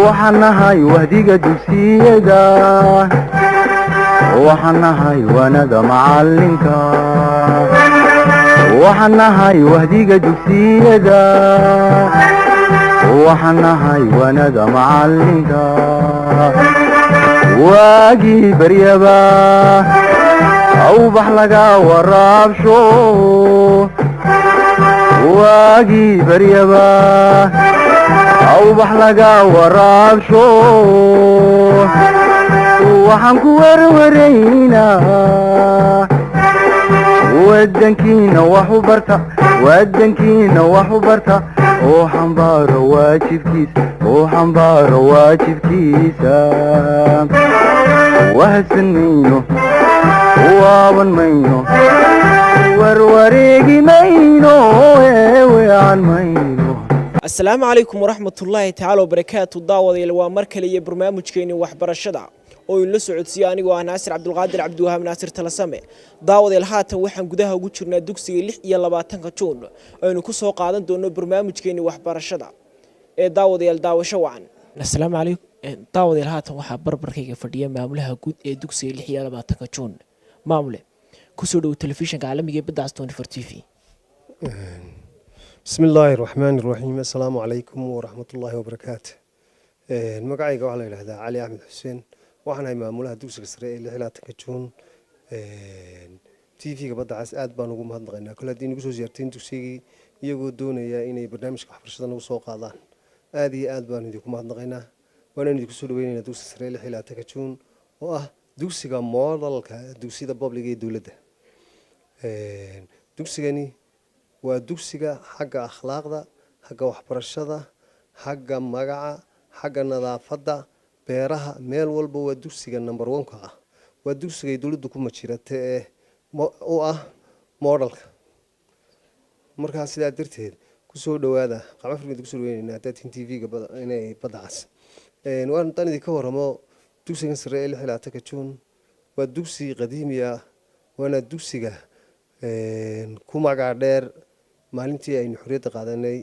Waxaan nahay wahdiga dugsiyada, waxaan nahay waanada macalinka, waxaan nahay wahdiga dugsiyada, waxaan nahay waanada macalinka. Waagii baryaba awbax laga waraabsho, waagii baryaba awbax laga waraabsho. Waxaan ku werwaraynaa wadankiina wax u barta, wadankiina wax u barta oo xambaaro waajibkiisa, oo xambaaro waajibkiisa. Wahsan mayno, waaban mayno, warwareegi mayno, eeweecan mayno. Asalaamu calaykum waraxmatullaahi tacaala wabarakaatu. Daawadayaal, waa mar kale iyo barnaamijkeeni waxbarashada oo idinla socodsiiyo anigoo ah Naasir Cabdulqaadir Cabdiwahaab Naasir Talasame. Daawadayaal, haatan waxaan gudaha ugu jirnaa dugsiga 26-ka Juun aynu ku soo qaadan doono barnaamijkeeni waxbarashada ee daawadayaal daawasho wacan. Asalaamu calaykum daawadayaal, haatan waxaa barbarkayga fadhiya maamulaha guud ee dugsiga 26-ka Juun. Maamule, kusoo dhow telefishinka caalamiga ee Badda Cas 24 TV. Bismi illaahi raxmaani raxiim. Assalaamu calaykum waraxmatullaahi wabarakaatu. Magacayga waxaa la yidhahdaa Cali Axmed Xuseen, waxaan ahay maamulaha dugsiga sare ee 26-ka Juun. TV-ga Badda Cas aad baan ugu mahadnaqaynaa kole haddii nagu soo siyaarteen dugsigii, iyagoo doonaya inay barnaamijka waxbarashada nagu soo qaadaan. Aad iyo aad baan idinku mahadnaqaynaa, waanaan idinku soo dhaweynaynaa dugsiga sare ee 26-ka Juun oo ah dugsiga modelka dugsiyada public ee dowladda. Dugsigani waa dugsiga xagga akhlaaqda, xagga waxbarashada, xagga magaca, xagga nadaafadda, beeraha, meel walba waa dugsiga number one-ka ah. Waa dugsigay dowladdu ku majirata ee u ah modelka. Markaa sidaa darteed kusoo dhawaada, qacmo kusoo dhaweynayna haddaad tihiin TV-ga inay Badda Cas. Waan haddaan idinka waramo dugsigan sare ee 26-ka Juun, waa dugsi qadiimi ah, waana dugsiga ku magac dheer maalintii aynu xorriyadda qaadanay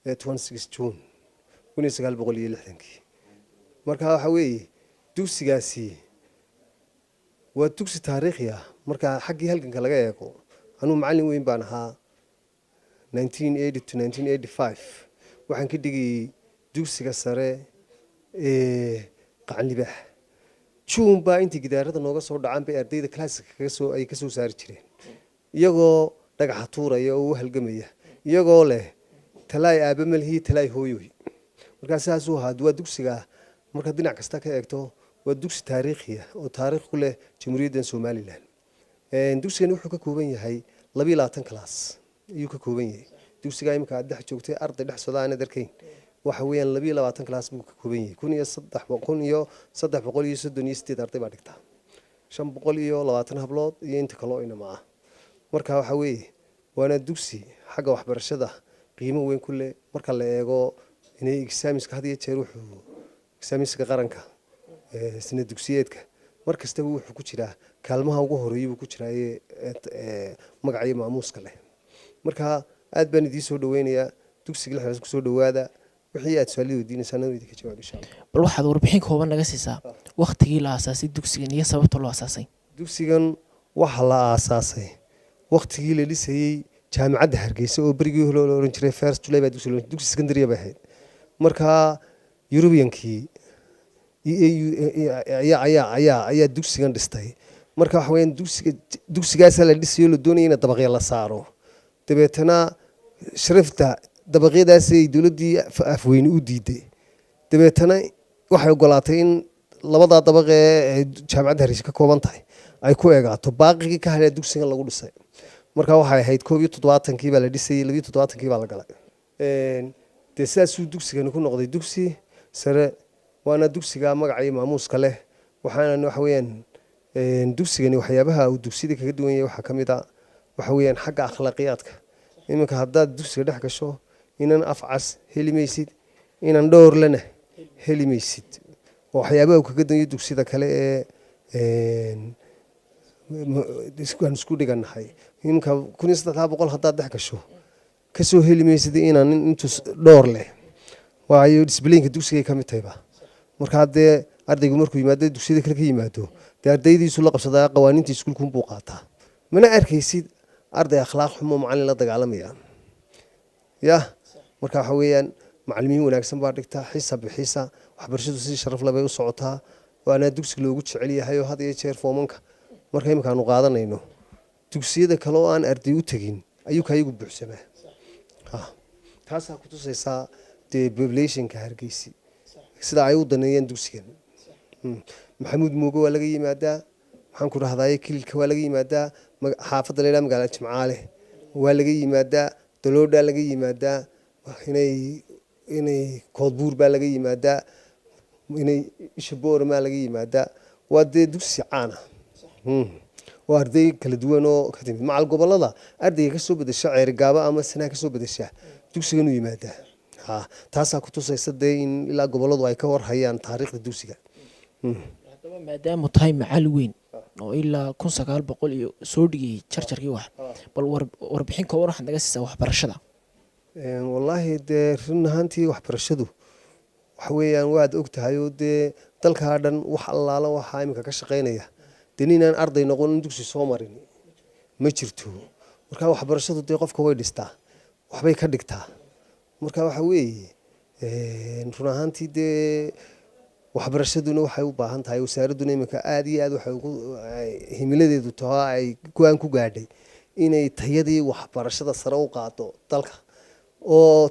ee 26 June 1960-kii. Marka waxa weeye dugsigaasi waa dugsi taariikhi ah marka xaggii halganka laga eego. Anuu macallin weyn baan ahaa, 1980 to 1985 waxaan ka dhigayay dugsiga sare ee Qacanlibaax. Juun baa intii gidaarada nooga soo dhacaan bay ardayda classka kagasoo ay kasoo saari jireen, iyagoo dhagaxa tuuraya oo u halgamaya, iyagoo leh "Talaay aaba malihii, talaay hooyoy." Markaa sidaasuu ahaa. Waa dugsiga markaad dhinac kasta ka eegto waa dugsi taariikhi ah oo taariikh ku leh Jamhuuriyaddan Somaliland. Dugsigani wuxuu ka kooban yahay 22 class ayuu ka kooban yahay. Dugsiga imika aad dhex joogtay, arday dhex socda aanad arkayn, waxa weeyaan 22 class buu ka kooban yahay. 1338 arday baa dhigta, 520 hablood iyo inta kaloo inama ah. Marka waxa weeye waana dugsi xagga waxbarashada qiimo weyn ku leh marka la eego inay examiska had iyo jeer wuxuu examiska qaranka sina dugsiyeedka mar kastaba wuxuu ku jiraa kaalmaha ugu horeeya buu ku jiraa ee magaca iyo maamuuska leh. Marka aad baan idiin soo dhaweynayaa, dugsiga lixdaas kusoo dhawaada. Wixii aad su-aalada weydiinaysaan anuu idinka jawaab, insha Allah. Bal waxaad warbixin kooban naga siisaa wakhtigii la aasaasay dugsigan iyo sababta loo aasaasay. Dugsigan waxaa la aasaasay waktigii la dhisayey Jaamacadda Hargeysa oo berigii hore la oran jiray First July baa dugsi dugsi secondary bay ahayd. Markaa Europeankii ayaa dugsigan dhistay. Marka waxa weeyaan dugsiga dugsigaasaa la dhisayo, la doonaya in dabaqya la saaro. Dabeetana sharafta dabaqyadaasay dowladdii Afweyne u diiday. Dabeetana waxay ogolaatay in labadaa dabaq ee Jaamacadda Hargeysa ka kooban tahay ay ku eegaato, baaqigii ka hadhee dugsigan lagu dhisay. Marka waxay ahayd 71-kii baa la dhisayey, 72-kii baa la galay. Dee sidaasuu dugsigani ku noqday dugsi sare, waana dugsiga magaca iyo maamuuska leh. Waxaana waxa weeyaan dugsigani waxyaabaha uu dugsiyada kaga duwan yahay waxaa ka mid a waxa weeyaan xagga akhlaaqiyaadka. Iminka haddaad dugsiga dhex gasho, inan afcas heli maysid, inan dhowrlena heli maysid. Oo waxyaabaha uu kaga duwan yahay dugsiyada kale ee aan isku dhiganahay. Iminka 1300 haddaad dhex gasho, kasoo heli maysid inaan nin intuu dhowr leh, waayo disciplineka dugsigay ka mid tahayba. Markaa dee ardaygu markuu yimaado dugsiyada kale ka yimaado, dee ardaydiisu la qabsadaa, qawaaniinta iskuulkunbuu qaataa. Mana arkaysid arday akhlaaq xumo macallin la dagaalamaya ya. Marka waxa weeyaan macallimiin wanaagsan baa dhigta, xisa bixisa, waxbarashadu si sharaf leh bay u socotaa, waana dugsiga loogu jecel yahay. Oo had iyo jeer foomanka marka imika aanu qaadanayno, dugsiyada kale oo aan arday u tegin ayuu kayagu buuxsamaa. Taasaa ku tusaysaa dee populationka Hargeysi sida ay u daneeyeen dugsigan. Maxamuud Mooge waa laga yimaadaa, maxaan ku rahdaye, Kililka waa laga yimaadaa, xaafadda la yidhaha Magaalada Jimcaale waa laga yimaadaa, Daloodhaa laga yimaadaa, inay Koodbuur baa laga yimaadaa, inay Isha Booramaa laga yimaadaa. Waa dee dugsi caana oo arday kala duwan oo ka timid macal gobolada, ardayga kasoo bedesha Ceerigaabo ama Sanaa kasoo bedesha dugsigan u yimaadaa. Taasaa ku tusaysa dee in ilaa goboladu ay ka warhayaan taariikhda dugsiga. Haddaba maadaama tahay macalin weyn oo ilaa 1900 iyo soo dhigayay jarjarkii wax, bal warbixin kooban waxaad naga siisaa waxbarashada. Wallaahi dee run ahaantii waxbarashadu waxa weeyaan waad og tahay, oo dee dalkaa dhan wax allaala waxaa iminka ka shaqaynaya dee ninaan arday noqon dugsi soo marin ma jirto. Marka waxbarashadu dee qofka way dhistaa, waxbay ka dhigtaa. Marka waxa weeye run ahaantii dee waxbarashaduna waxay u baahan tahay, wasaaradduna iminka aada iyo aad waxay ugu himiladeedu tahaa ay go-aan ku gaadhay inay tayadii waxbarashada sare u qaado dalka, oo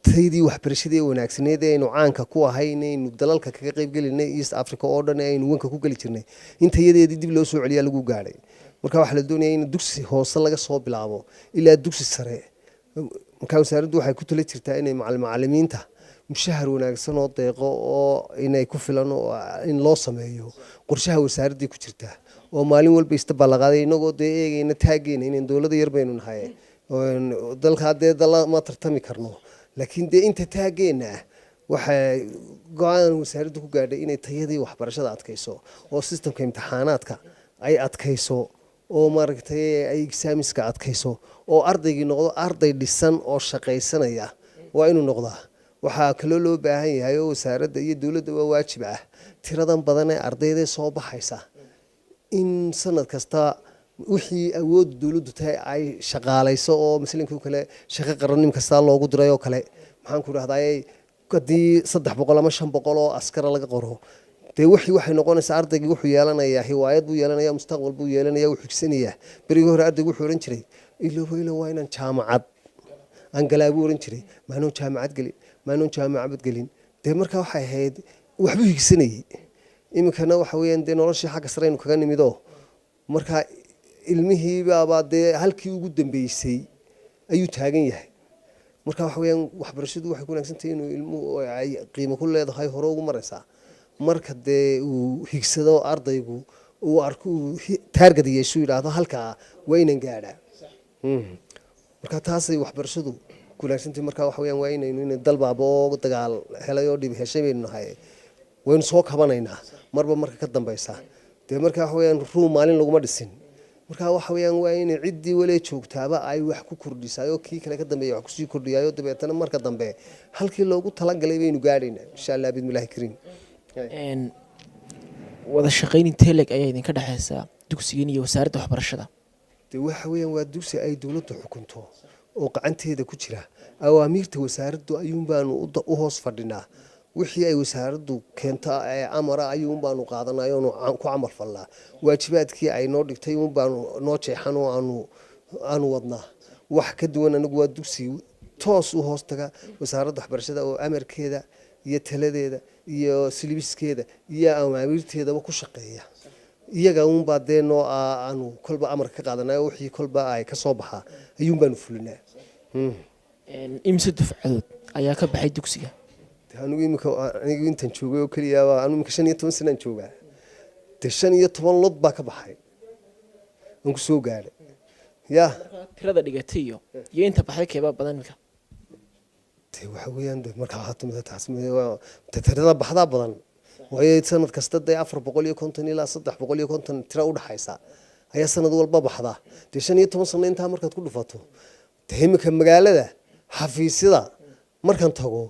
tayadii waxbarashadii wanaagsaneed ee aynu caanka ku ahay inaynu dalalka kaga qayb gelinay East Africa oo dhan ee aynu wanka ku geli jirnay, in tayadeedii dib loo soo celiyaa lagu gaadhay. Marka waxaa la doonaya in dugsi hoose laga soo bilaabo ilaa dugsi sare. Marka wasaaraddu waxay ku tala jirtaa inay macalimiinta mushahar wanaagsan oo deeqo oo inay ku filan oo in loo sameeyo, qorshaha wasaaraddii ku jirtaa, oo maalin walba istaballaqaaday, inagoo dee eegayna taageena inayn dowladda yar baynu nahay, dalkaa dee dala ma tartami karno, laakiin dee inta taageena ah waxay go-aan wasaaraddu ku gaadhay inay tayadii waxbarashada adkayso, oo sistamka imtixaanaadka ay adkayso, oo maaragtay ay exaamiska adkayso, oo ardaygii noqdo arday dhisan oo shaqaysanaya waa inuu noqdaa. Waxaa kaloo loo baahan yahay oo wasaaradda iyo dowladda waa waajib ah tiradan badan ee ardayda soo baxaysa in sanad kasta wixii awoodda dowladdu tahay ay shaqaalayso, oo masalinkii kale shaqo qaran kasta loogu diray oo kale, maxaan ku rahdaye, haddii 300 ama 500 oo askara laga qoro, dee wixii waxay noqonaysaa ardaygii wuxuu yeelanayaa hiwaayad buu yeelanaya, mustaqbal buu yeelanaya, wuu xigsanayaa. Berigii hore ardaygu wuxuu ohan jiray ilowba ilow waa inaan jaamacad aan galaa buu ohan jiray, maanoon jaamacad gelin, maanoon jaamacad gelin. Dee markaa waxay ahayd waxbuu higsanayay. Iminkana waxa weeyaan dee noloshii xagga sare aynu kaga nimidoo, marka ilmihiibaabaa dee halkii ugu dambeysay ayuu taagan yahay. Marka waxa weeyaan waxbarashadu waxay ku wanaagsan tahay inuu ilmuhu ay qiimo ku leedahay hore ugu maraysaa marka dee uu higsado ardaygu, uu arko, uu taargad yeesho, yidhaahdo halkaa waa inaan gaadhaa. Marka taasay waxbarashadu ku wanaagsantahay. Marka waxa weeyaan waa inaynu inay dalbaaba oo dagaal helay oo dhib heshay baynu nahay, waynu soo kabanaynaa marba marka ka dambeysa. Dee marka waxa weeyaan Ruum maalin laguma dhisin. Marka waxa weeyaan waa inay ciddii walee joogtaaba ay wax ku kordhisaayoo kii kale ka dambeeya wax kusii kordhiyaayo, dabeetana marka dambe halkii loogu talagalay baynu gaadhaynaa insha Allah bismillahi kariim. Wada shaqayn intee leeg ayaa idinka dhexeysa dugsigan iyo wasaaradda waxbarashada? Dee waxa weeyaan waa dugsi ay dowladdu xukunto oo gacanteeda ku jira. Awaamiirta wasaaraddu ayuun baanu u hoos fadhinaa. Wixii ay wasaaraddu keento ee amara ayuun baanu qaadanay oonu ku camal falnaa. Waajibaadkii ay noo dhigtay uun baanu noo jeexan oo aanu wadnaa, wax ka duwan anigu. Waa dugsi toos u hoos taga wasaaradda waxbarashada oo amarkeeda iyo taladeeda iyo silibiskeeda iyo awaamiirteedaba ku shaqeeya. Iyaga uunbaa dee noo aanu kolba amarka ka qaadanay oo wixii kolba ay ka soo baxaa ayuun baanu fulinaa. Imise dufcadood ayaa ka baxay dugsiga? Anigu imika anigu intaan joogay oo keliyaaba, anigu imika 15 sanaan joogaa, dee 15 lod baa ka baxay aan ku soo gaadhay ya. Tirada dhigatay iyo inta baxday keebaa badan imika? Dee waxa weeyaan de marka taas tirada baxdaa badan, waayo sanad kasta dee 450 ilaa 350 tira udhaxaysa ayaa sanad walba baxda. Dee 15 sano intaa markaad ku dhufato, dee imika magaalada xafiisyada markaan tago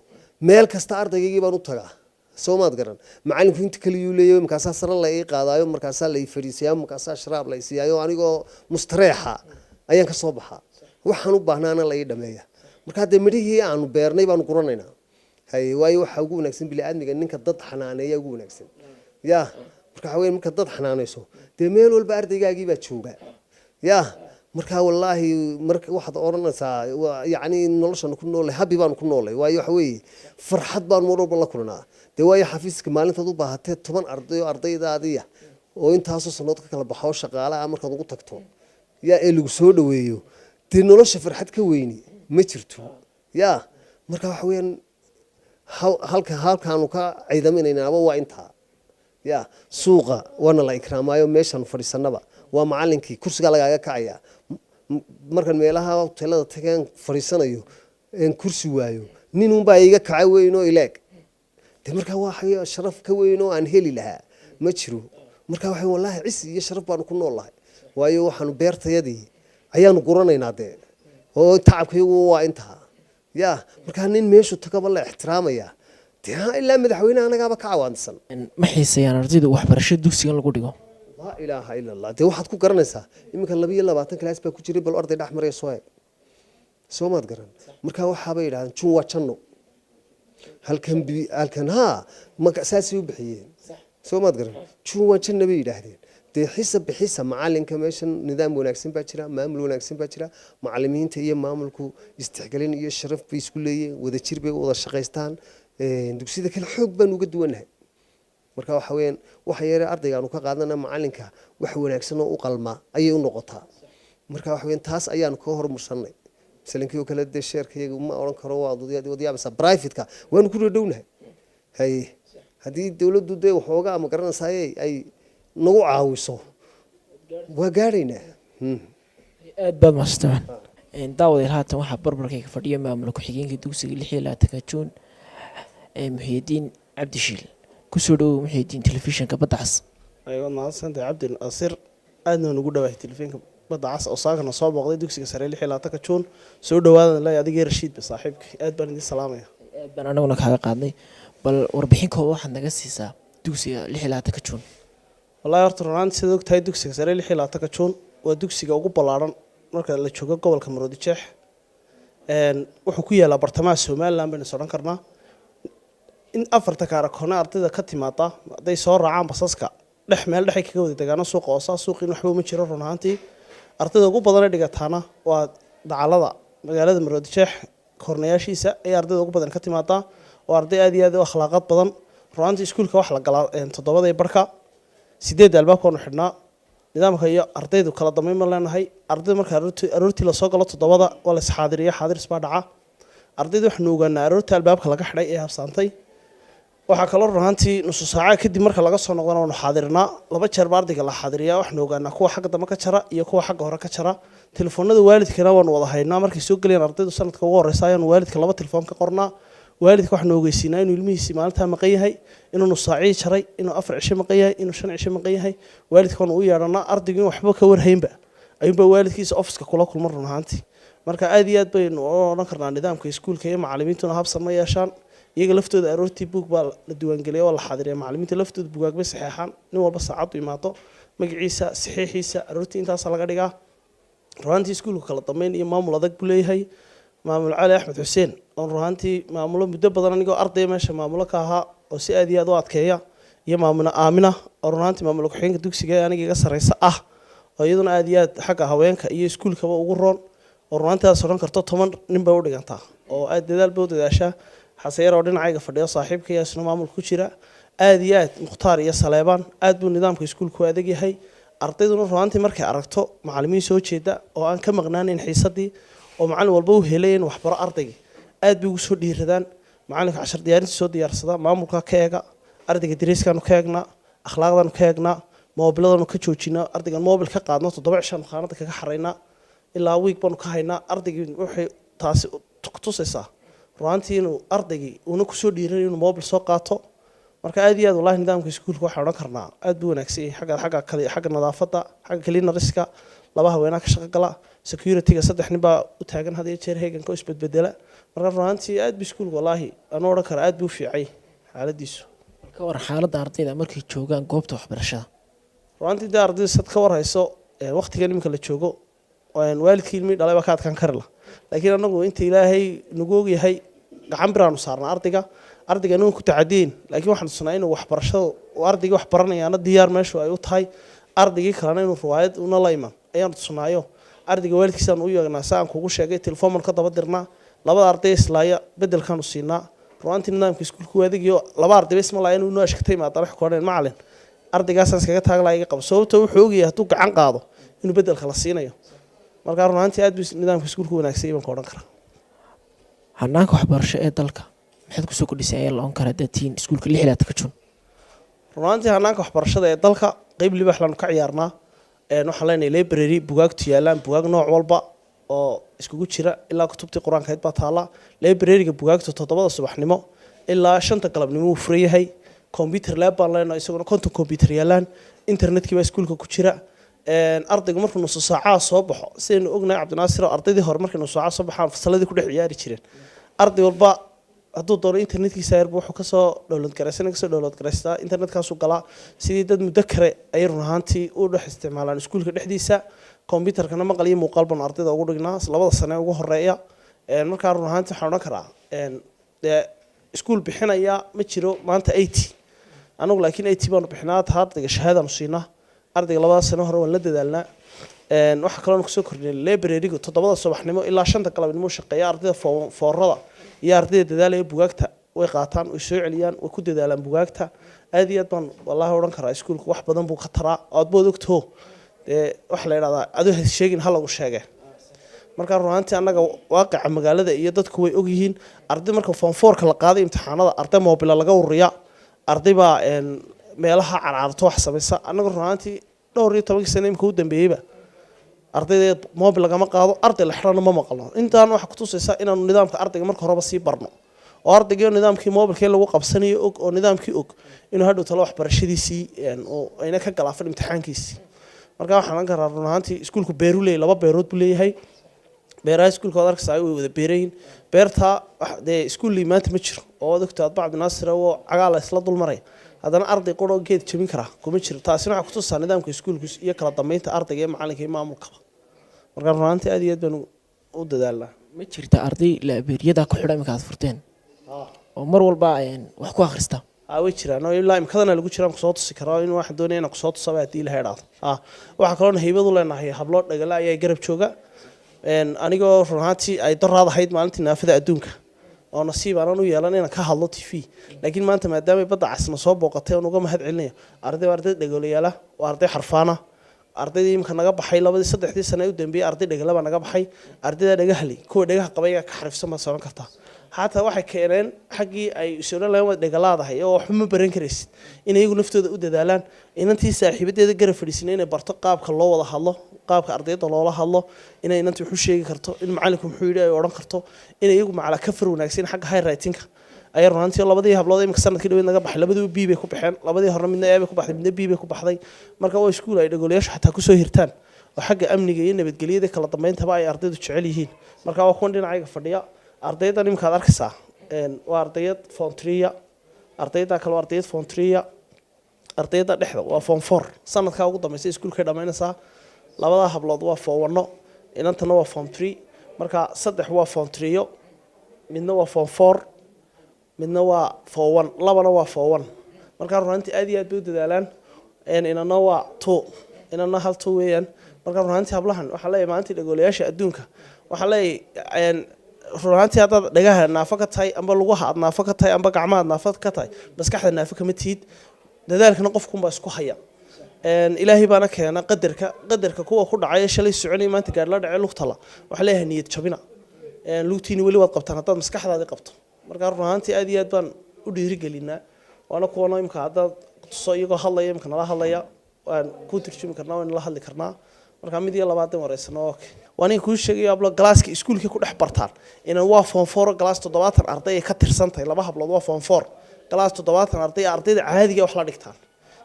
meel kasta ardaygayagii baan u tagaa. Soo maad garan? Macalinku inta kaliyuu leeyahay, markaasaa sare la ii qaadaayo, markaasaa la ii fadhiisiyaa, markaasaa sharaab la ii siiyaayo, anigoo mustareexa ayaan ka soo baxaa, waxaan u baahnaana la ii dhameeya. Markaa dee midhihii aanu beernay baanu guranaynaa. Haye, waayo waxaa ugu wanaagsan bini'aadmiga ninka dad xanaaneeya ugu wanaagsan ya. Marka waxa weeye, marka dad xanaanayso dee meel walba ardaygaagii baa jooga ya. Marka wallaahi marka waxaad odhanaysaa yacni noloshan ku noolay habi baanu ku noolay, waayo waxa weeye farxad baanu mar walba la kulanaa dee. Waayo xafiiska maalintaad u baahatee 10 arday oo ardaydaadiya oo intaasoo sanood ka kala baxo shaqaale ah markaad ugu tagto ya ee lagu soo dhaweeyo, dee nolosha farxad ka weyni ma jirto ya. Marka waxa weeyaan halka halkaanu ka ciidaminaynaaba waa intaa ya. Suuqa waana la ikraamaayo, meeshaanu fadhiisanaba waa macalinkii, kursigaa lagaaga kacaya. Markaan meelaha hoteelada tageen fadhiisanayo een kursi waayo, nin unbaa iga kaca weyn oo ileeg de. Markaa waa sharaf ka weyn oo aan heli lahaa ma jiro. Marka waxa wallaahi cisi iyo sharaf baanu ku nool lahay, waayo waxaanu beertayadii ayaanu guranaynaa dee, oo tacabkayagu waa intaa ya. Markaa nin meeshu tagaba la ixtiraamaya dee, ilaa madaxweynaha anagaaba ka cawaansan. Ma xiiseeyaan ardaydu waxbarasho dugsigan lagu dhigo? Laa ilaaha ila Allah. Dee waxaad ku garanaysaa iminka 22 kalaas baa ku jiray, bal arday dhex maraya soo eeg. Soo maad garan? Marka waxaabay yidhahdeen Jun waa janno halkan bi halkan haa maka saasay u bixiyeen. Soo maad garan? Jun waa janno bay yidhaahdeen dee. Xisa bixisa macalinka meeshan nidaam wanaagsan baa jira, maamul wanaagsan baa jira, macalimiinta iyo maamulku istixgelin iyo sharaf bay isku leeyihiin, wadajir bay u wada shaqaystaan. Dugsiyada kale xoog baan uga duwannahay. Marka waxa weeyaan waxa yare ardaygaanu ka qaadana macalinka wax wanaagsan oo u qalma ayay u noqotaa. Marka waxa weeyaan taas ayaanu ka hormarsannay. Masalankii oo kale dee sheerkayaga ma odhan karo, waa wadiyaabaysaa, private-ka waanu ku dhownahay. Haye, haddii dowladdu dee waxoogaa ma garanaysaay ay nagu caawiso waa gaadhaynaa. Aad baad mahadsantahay. Daawadayaal, haatan waxaa barbarkayga fadhiya maamula ku-xigeenka dugsiga 26-ka Juun ee Muxiyidiin Cabdishiil. Kusoo dhawow Muxiyidiin telefishinka Badda Cas. Waad mahadsantahay Cabdinaasir, aadna ugu dhawahay telefishinka Badda Cas oo saakana soo booqday dugsiga sare 26-ka Juun. Soo dhawaada leeyahay adigii Rashiidba saaxiibka, aad baan idin salaamaya. Aad baan anaguna kaaga qaadnay. Bal warbixin kooba waxaad naga siisaa dugsiga 26-ka Juun. Wallahi horta runaanti sidaad ogtahay dugsiga sare 26-ka Juun waa dugsiga ugu ballaaran marka la joogo gobolka Maroodi Jeex. Wuxuu ku yaalaa bartamaha Somaliland baynu is odhan karnaa. In afarta kaarakoona ardayda ka timaada hadday soo raacaan basaska dhex meel dhexay kaga wada degaano suuqa oosaa, suuqiin waxba uma jiro run ahaantii. Ardayda ugu badan ee dhigataana waa dacalada magaalada Maroodi Jeex, kornayaashiisa ayaa ardayda ugu badan ka timaadaa, oo arday aad iyo aad u akhlaaqad badan run ahaantii. Iskuulka waxa la galaa 7:30, 8 albaabka waanu xidhnaa. Nidaamka iyo ardaydu kala dambeyn ma leenahay. Ardayda marka aroortii lasoo galo 7da waa la isxaadiriya, xaadiris baa dhaca. Ardayda waxaanu ogaanaa aroortii albaabka laga xidhay ee habsaantay. Waxaa kaloo run ahaantii nusu saaca kadib marka laga soo noqdana waanu xaadirinaa. Laba jeer baa ardayga la xaadiriyaa. Waxaanu ogaanaa kuwa xagga dambe ka jara iyo kuwa xagga hore ka jara. Telefoonada waalidkana waanu wada haynaa. Markay soo gelayaan ardaydu sanadka ugu horeysa ayaanu waalidka laba telefoon ka qornaa. Waalidka waxaanu ogeysiinaa inuu ilmihiisii maalintaa maqan yahay, inuu nus saacii jaray, inuu 4 cisho maqan yahay, inuu 5 cisho maqan yahay. Waalidka waanu u yeedhanaa. Ardaygu in waxba ka warhaynba ayuunbaa waalidkiisa ofiska kula kulma run ahaantii. Marka aad iyo aad baynu odhan karnaa nidaamka iskuulka iyo macalimiintuna habsan ma yeeshaan. Iyaga laftooda aroortii buug baa la diiwaangeliya, waa la xaadiriya. Macalimiinta laftooda bugaag bay saxeexaan, nin walba saacaddu imaado magaciisa saxiixiisa aroortii intaasa laga dhigaa. Runaantii iskuulka kala dambeyn iyo maamul adag buu leeyahay. Maamul Cali Axmed Xuseen oon runaantii maamulo muddo badan anigoo ardaya meesha maamulo ka ahaa oo si aad iyo aad u adkeeya, iyo maamula Aamina oo runaantii maamula ku-xigeenka dugsiga ee aniga iga sarreysa ah, oo iyaduna aad iyo aad xagga haweenka iyo iskuulkaba ugu roon, oo runaantaas odhan karto 10 nin bay u dhigantaa oo aad dadaal bay u dadaashaa. Xaseyar oo dhinacayga fadhiyo saaxiibka isna maamulka ku jira, aad iyo aad Mukhtaar iyo Saleebaan, aad buu nidaamka iskuulku u adag yahay. Ardayduna runaantii markay aragto macalimiin soo jeeda oo aan ka maqnaanayn xiisadii, oo macalin walba u helay in waxbaro ardaygii, aad bay ugu soo dhiiradaan. Macalinka cashar diyaarinta soo diyaarsada, maamulka ka eega ardayga, dariiskaanu ka eegnaa, akhlaaqdaanu ka eegnaa, moobiladanu ka joojinaa. Ardaygan moobil ka qaadno 7 cishaanu khaanada kaga xaraynaa, ilaa wiig baanu ka haynaa ardaygii. Waxay taasi tusaysaa runaantii inuu ardaygii uuna kusoo dhiiranay inuu moobil soo qaato. Marka aad iyo aad wallahi nidaamka iskuulka waxaan odhan karnaa aad buu wanaagsan yahay. Xagga kale, xagga nadaafadda, xagga cleaneriska laba haweenaa ka shaqo gala, securityga 3 nin baa u taagan had iyo jeer heeganka oo isbedbedela. Marka runaantii aad buu iskuulka wallaahi anu odhan karaa aad buu u fiicay xaaladiisu. Ka waran xaaladda ardayda markay joogaan goobta waxbarashada? Runtii dee ardayda sad ka war hayso waqtigan iminka la joogo, waalidkii ilmihii dhalay baa ka adkaan kari lah, laakiin anagu inta Ilaahay nagu ogyahay gacan biraanu saarnaa ardayga. Ardayga anagu ku tacadiyin, laakiin waxaan tusanaa inuu waxbarashada uu ardaygii wax baranayaana diyaar meeshu ay u tahay, ardaygii kalena inuu riwaayad una la iman ayaanu tusanaayo. Ardayga waalidkiisaan u yeegnaa, si aan kugu sheegay, telefoon ka daba dirnaa. Labada arday islaaya bedelkaanu siinaa. Ru'aantii nidaamka iskuulku adegiyo laba arday isma laaya inuu ashkatay maadana wax ku odhan macalin ardaygaasaan iskaga taag laa iga qabo, sababtoo wuxuu ogyahay hadduu gacan qaado inuu bedelka la siinayo. Marka run ahaantii aad buu nidaamka iskuulku wanaagsan baan ka odhan karaa. Hanaanka waxbarasho ee dalka maxaad kusoo kordhisay ayaa la oon karaa daatiin iskuulka 26-ka Juun? Run ahaantii hanaanka waxbarashada ee dalka qeyb libaax laanu ka ciyaarnaa. Waxaan leenahay library bugaagtu yaalaan, bugaag nooc walba oo iskugu jira, ilaa kutubtii qur-aankayd baa taala library-ga. Bugaagta 7-da subaxnimo ilaa 5-ta galabnimo wuu furan yahay. Computer lab baan leenahay, isaguna 50 computer yaalaan. Internetkii baa iskuulka ku jira. Ardaygu markuu nusu saacaa soo baxo, sidaynu ognahay Cabdinaasir oo ardaydii hore markay nusu saaca soo baxaan fasalladii ku dhex ciyaari jireen, arday walba hadduu doono internetkiisa yarba wuxuu kasoo download garaysan, kasoo download garaystaa, internetkaasuu galaa. Sidii dad muddo kale ayay run ahaantii u dhex isticmaalaan iskuulka dhexdiisa. Computerkana maqal iyo muuqaal baanu ardayda ugu dhignaa labada sane ugu horeeya. Markaa run ahaantii waxaan odhan karaa dee iskuul bixinaya ma jiro maanta IT anagu, laakiin IT baanu bixinaa. Ta ardayga shahaadaanu siinaa, ardayga labada sano hore waan la dadaalnaa. Waxaa kaloon kusoo kordhinay library-gu 7-da subaxnimo ilaa 5-ta galabnimo shaqeeya. Ardayda foorada iyo ardayda dadaalaya bugaagta way qaataan, way soo celiyaan, way ku dadaalaan bugaagta. Aad iyo aad baan wallahi odhan karaa iskuulku wax badan buu ka taraa. Aad bood ogtoo dee waxa la yidhahdaa adoo has sheegin ha lagu sheege. Markaa run ahaantii annaga waaqica magaalada iyo dadku way ogyihiin, arday marka form four-ka la qaaday imtixaanada arday moobila laga ururiya, arday baa meelaha carcarto wax samaysa. Annaga run ahaantii dhowr iyo tobankii sano imika u dambeeyeyba ardayda mobil lagama qaado, arday la xidhana ma maqalno. Intaan waxaa kutusaysa inaanu nidaamka ardayga marka horeba sii barno, oo ardaygii nidaamkii mobilkii lagu qabsanayo og, oo nidaamkii og inuu hadhow talo waxbarashadiisii oo ayna ka galaafan imtixaankiisii. Marka waxaan oran karaa run ahaantii iskuulku beeru leeyahay, laba beerood buu leeyahay. Beeraha iskuulka waad arkaysaa, way wada beerayin beerta. Dee iskuul maanta ma jiro oo waad ogtaa adba Cabdinaasir oo cagaala isla dul maraya, haddana arday quroo geed jabin karaa kuma jiro. Taasina waxaa kutusaa nidaamka iskuulku iyo kala dambeynta ardayga iyo macalinka iyo maamulkaba. Marka run ahaantii aad iyo aad baan u dadaalnaa. Ma jirta arday library-yada ku xidha iminka aad furteen oo mar walba wax ku akhrista? Way jiraan oo ilaa imkadana lagu jiraan, kusoo tusi karaa in waxaan doonaya inaan kusoo tusaba haddii Ilahay idhaahdo. Waxaa kaloona haybad u leenahay hablo dhagala ayaa garab jooga. Anigoo run ahaantii ay doraad ahayd maalintii naafada adduunka oo nasiib aanan u yeelan inaan ka hadlo TV, laakiin maanta maadaamay Badda Casna soo booqatay oon uga mahad celinayo. Arday waa arday dhagolayaala, waa arday xarfaana. Ardaydii imika naga baxay labadii saddexdii sane u dambeeyey arday dhagala baa naga baxay. Ardayda dhagahali kuwa dhagaha qabay ayaa ka xariifsan baad socon kartaa. Xataa waxay keeneen xaggii ay is odhan lahayn waad dhagalaadahay oo waxba ma baran karaysid, in iyagu naftooda u dadaalaan, inantii saaxiibadeeda garab fadhiisanay inay barto qaabka loo wada hadlo, qaabka ardayda loola hadlo, inay inantii wax u sheegi karto, in macalinku muxuu yidhi ay odhan karto, in iyagu macala ka far wanaagsan xagga handwriting-ka ayaa. Run ahaantii labadii hablood imika sanadkii dhaweyd naga baxay labadii B bay ku baxeen, labadii horena midna A bay ku baxday, midna B bay ku baxday. Marka waa iskuul ay dhagolayaashu xataa kusoo hirtaan oo xagga amniga iyo nabadgelyada kala dambayntaba ay ardaydu jecel yihiin. Marka waa kuwan dhinacayga fadhiya ardaydan imika aad arkaysaa. Waa ardayad form three-ya, ardayda kale waa ardayad form three-ya, ardayda dhexda waa form four, sanadkaa ugu dambaysa iskuulkay dhammaynaysaa. Labadaa hablood waa form one-no, inantana waa form three. Marka saddex waa form three-yo, midna waa form four, midna waa form one, labana waa form one. Marka run ahaantii aad iyo aad bay u dadaalaan. Inana waa two, inana hal two weeyaan. Marka run ahaantii hablahan waxaa leeyahay maalintii dhagoolayaasha adduunka waxaa leeyahay run ahaantii haddaad dhagaha naafo ka tahay amba lugaha aad naafo ka tahay amba gacmaha aad naafo ka tahay, maskaxda naafo kama tihid. Dadaalkana qofkunbaa isku haya. Ilaahay baana keena qadarka. Qadarka kuwa ku dhacay shalay soconay maanta gaar la dhacay lugtala, waxaa leeyahay niyad jabina, lugtiini weli waad qabtaan haddaad maskaxdaadii qabto. Marka run ahaantii aad iyo aad baan u dhiirigelinaa. Waana kuwana imika haddaad tuso iyagoo hadlaya imika nala hadlaya, waan ku turjumi karnaa, waan la hadli karnaa. Marka mid iyo labaad wareysano. Okay, waa nin kuu sheegayo hablo class-ka iskuulkii ku dhex bartaan inaan waa form four, class 70 arday ay ka tirsan tahay. Laba hablood waa form four, class 70 arday. Ardayda caadiga wax la dhigtaan,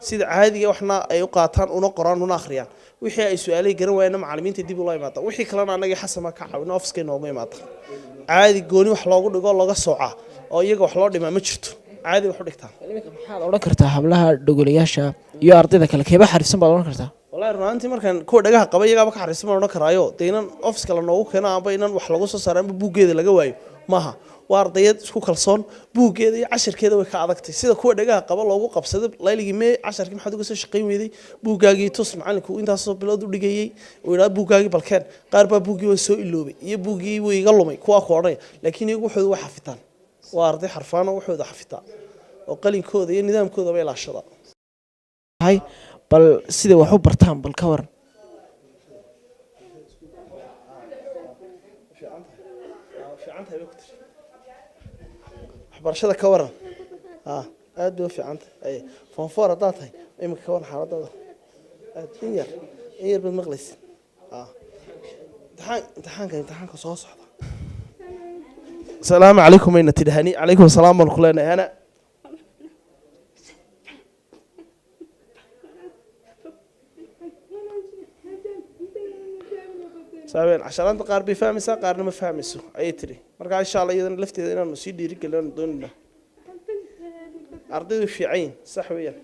sida caadiga waxna ay u qaataan, una qoraan, una akhriyaan. Wixii ay su-aalay garan waayeen macallimiinta dib ula imaada, wixii kalena anagii Xasan ka caawino office-ka inoogu imaada. Caadi gooni wax loogu dhigo looga soocaa oo iyaga wax loo dhimaa ma jirto. Caadi wax u dhigtaan. Iminka maxaad odhan kartaa hablaha dhogolayaasha iyo ardayda kale, keeba xariifsan baad odhan kartaa? Wallahi run ahaantii markaan kuwa dhagaha qaba iyagaaba ka xariifsan baan odhan karaayo. Dee inan ofiska la noogu keeno amba inan wax lagu soo saaro amba buuggeeda laga waayo maaha. Waa ardayad isku kalsoon, buuggeeda iyo casharkeeda way ka adagtay. Sida kuwa dhagaha qaba loogu qabsaday layligii mee casharkii maxaad uga soo shaqayn weyday, buuggaagii tus, macallinku intaasoo bilood u dhigayey uu yidhaha buuggaagii balkeen. Qaar baa buuggii waan soo iloobay iyo buuggii wuu iga lumay kuwaa ku odhanaya, laakiin iyagu waxooda way xafitaan. Waa arday xarfaano, waxooda xafitaa oo qalinkooda iyo nidaamkooda bay ilaashadaa. Hay, bal siday wax u bartaan bal ka waran. Waxbarashada ka waran? Aad bay u fiican tahay. Form four haddaad tahay iminka ka waran xaaladada? Aad in yar in yar baad maqlaysa. Imtixaanka imtixaanka soo socda. Asalaamu calaykum ayna tidhahani. Calaykum asalaam baan ku leenahay. Hana saabeen casharaanta qaar bay fahmaysaa, qaarna ma fahmayso ayay tiri. Marka insha Allah iyadana lafteeda inaanu sii dhiirigelino doonayna. Ardaydu fiican yihiin, sax weeyaan.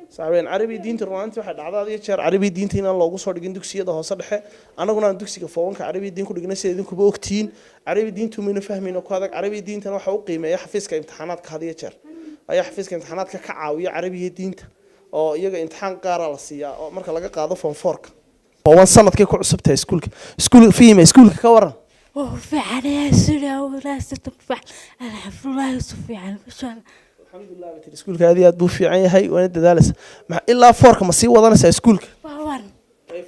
Sax weeyaan. Carabi diinta runaantii waxay dhacdaa had iyo jeer carabi diinta inaan loogu soo dhigin dugsiyada hoose dhexe. Annaguna aan dugsiga fowanka carabi diin ku dhignay, sida idinkuba ogtihiin. Carabi diintu mayna fahmayno ku adag. Carabi diintana waxa u qiimeeya xafiiska imtixaanaadka. Had iyo jeer ayaa xafiiska imtixaanaadka ka caawiya carabiga diinta, oo iyaga imtixaan gaara la siiyaa oo marka laga qaado form fourka. Form sanadkay ku cusub tahay iskuulka. Iskuul fihima, iskuulka ka waran? وفعلا سوريا وراسة فعلا الحمد لله سفيعا ما شاء الله. Alxamdulilah bay tiri, iskuulka aad iyo aad buu fiican yahay, waana dadaalaysa. Ilaa fourka ma sii wadanaysaa iskuulka? فاور.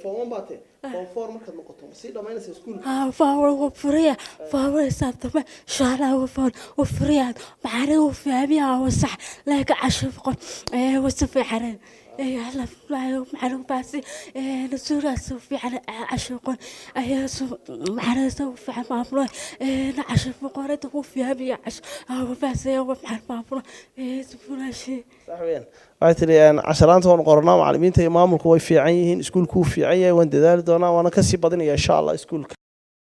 Form one baa tee, form four markaad noqoto ma sii dhamaynaysaa iskuulka? ها فاور وفريا فاور سابتما شعلا وفاور وفريا معري وفهميها وصح لك عشف ايه وسفيعا ايه على معلوم باسي ايه نسورة سفيعا عشق ايه معري سفيعا مامرو ايه نعشف قريت وفهميها عش وباسي ومع مامرو ايه سفورة شيء. Sax weeyaan. Waxay tiri casharaanta waan qoranaa, macallimiinta iyo maamulku way fiican yihiin, iskuulku wuu fiican yahay, waan dadaali doonaa, waana kasii badinaya insha Allah. Iskuulka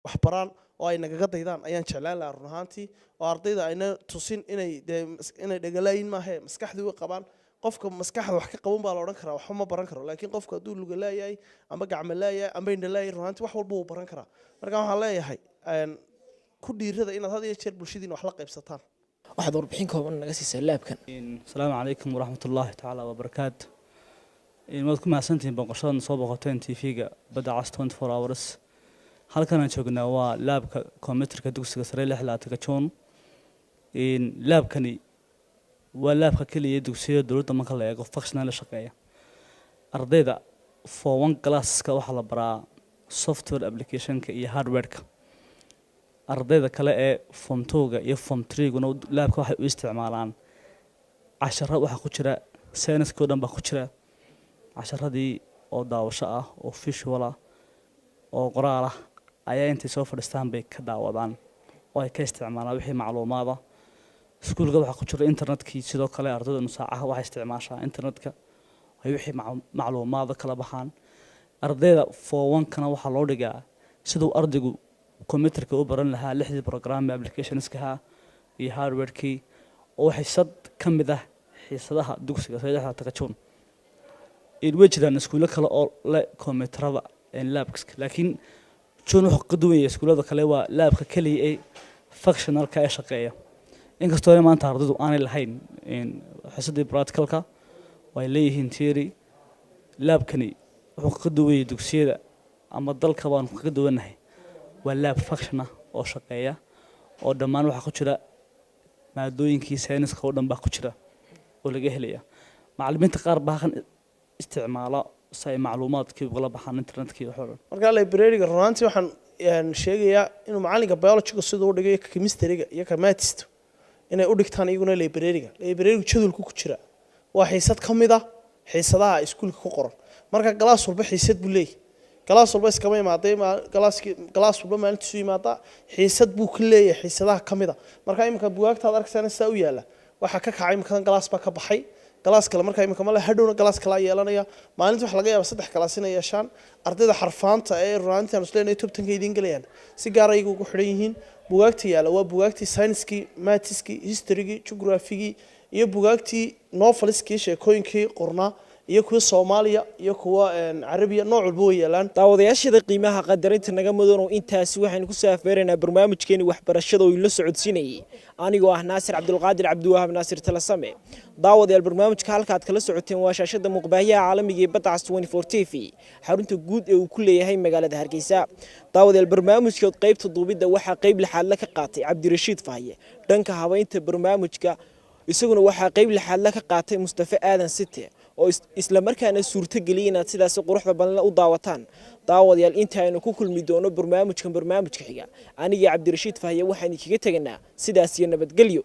wax baraan oo ay nagaga daydaan ayaan jeclaan lahaa run ahaantii, oo ardayda ayna tusin inay dee inay dhegalaayin maahe, maskaxdii way qabaan. Qofka maskaxda wax ka qaban baa la odhan karaa waxba ma baran karo, laakiin qofka hadduu luga laayahay amba gacmo laayahay amba indho laayahay, run ahaantii wax walba wuu baran karaa. Marka waxaan leeyahay ku dhiirada inaad had iyo jeer bulshadiina wax la qaybsataan. Waxaad warbixin kooban naga siisaa laabkan. Asalaamu calaykum waraxmat ullaahi tacaala wabarakaatu. Waad ku mahadsantihiin booqashadan soo booqateen TV-ga Badda Cas 24 Hours. Halkan aan joognaa waa laabka kombiyuutarka dugsiga sare 26-ka Juun. Laabkani waa laabka keliya ee dugsiyada dowladda marka la eego functional la shaqeeya. Ardayda form one classka waxaa la baraa software applicationka iyo hardwareka. Ardayda kale ee form two-ga iyo form three-guna laabka waxay u isticmaalaan casharo. Waxaa ku jira sayniska oo dhan baa ku jira, casharadii oo daawasho ah oo visual ah oo qoraal ah ayaa intay soo fadhiistaan bay ka daawadaan oo ay ka isticmaalaan wixii macluumaad ah. Iskuulka waxaa ku jira internetkii. Sidoo kale ardayda nusaacaha waxay isticmaashaa internetka ay wixii macluumaada kala baxaan. Ardayda form one-kana waxaa loo dhigaa siduu ardaygu computerka u baran lahaa, lixdii program ee applicationskaha iyo hardwarekii, oo xiisad ka mid ah xiisadaha dugsiga 36-ka Juun. Way jiraan iskuulo kale oo leh kombiyuutarada labska, laakiin Juun wuxuu ka duwan yahay iskuullada kale waa laabka keliya ee functionalka ee shaqeeya. Inkastoo maanta ardaydu aanay lahayn xiisadii practicalka, way leeyihiin theory. Laabkani wuxuu ka duwan yahay dugsiyada ama dalka baanu kaga duwannahay, waa laab function ah oo shaqeeya, oo dhammaan waxaa ku jira maadooyinkii sayniska oo dhan baa ku jira oo laga helaya. Macallimiinta qaar baa halkan isticmaala si ay macluumaadkii ugala baxaan internetkii wax oo dhan. Marka library-ga runaantii waxaan sheegayaa inuu macalinka biologyga siduu u dhigay, ka chemistry-ga iyo ka maths inay u dhigtaan iyaguna library-ga. Library-gu jadwalku ku jira, waa xiisad ka mid ah xiisadaha iskuulka ku qoran. Marka galaas walba xiisad buu leeyahay, galaas walba iskama imaaday, galaaskii galaas walba maalintiisu yimaadaa xiisad buu ka leeyahay xiisadaha ka mid a. Marka iminka bugaagtaad arkaysaan sidaa u yaalla, waxaa ka kacay iminkadan galaas baa ka baxay. Class kale markaa imika male, hadhowna class kalaa yeelanaya. Maalinta waxa laga yaaba 3 class inay yeeshaan. Ardayda xarfaanta ee runaantii aan isleenahay top 10-ka idiin gelayaan si gaar ayagu ugu xidhan yihiin. Bugaagta yaala waa bugaagtii sayniskii, maths-kii, historygii, geographygii iyo bugaagtii noveliskii, sheekooyinkii qornaa, iyo kuwa Soomaaliya iyo kuwa Carabiya, nooc walba way yaalaan. Daawadayaashada qiimaha qadarinta naga mudan oo intaasi waxaynu ku saafeeraynaa barnaamijkeeni waxbarashada oo ila socodsiinayay anigoo ah Naasir Cabdulqaadir Cabdiwahaab, Naasir Talasame. Daawadayaal, barnaamijka halkaad kala socoteen waa shaashada muuqbaahiyaha caalamiga ee Badda Cas 24 TV, xarunta guud ee uu ku leeyahay magaalada Hargeysa. Daawadayaal, barnaamijka qaybta duubidda waxaa qayb lixaadle ka qaatay Cabdirashiid Fahye. Dhanka habeynta barnaamijka isaguna waxaa qayb lixaadle ka qaatay Mustafa Aadan Site, oo isla markaana suurtageliyay inaad sidaasi quruxda badan u daawataan. Daawadayaal, inta aynu ku kulmi doono barnaamijkan barnaamijka xiga, anigii Cabdirashiid Fahye waxaan idinkaga teganaa sidaas iyo nabadgelyo.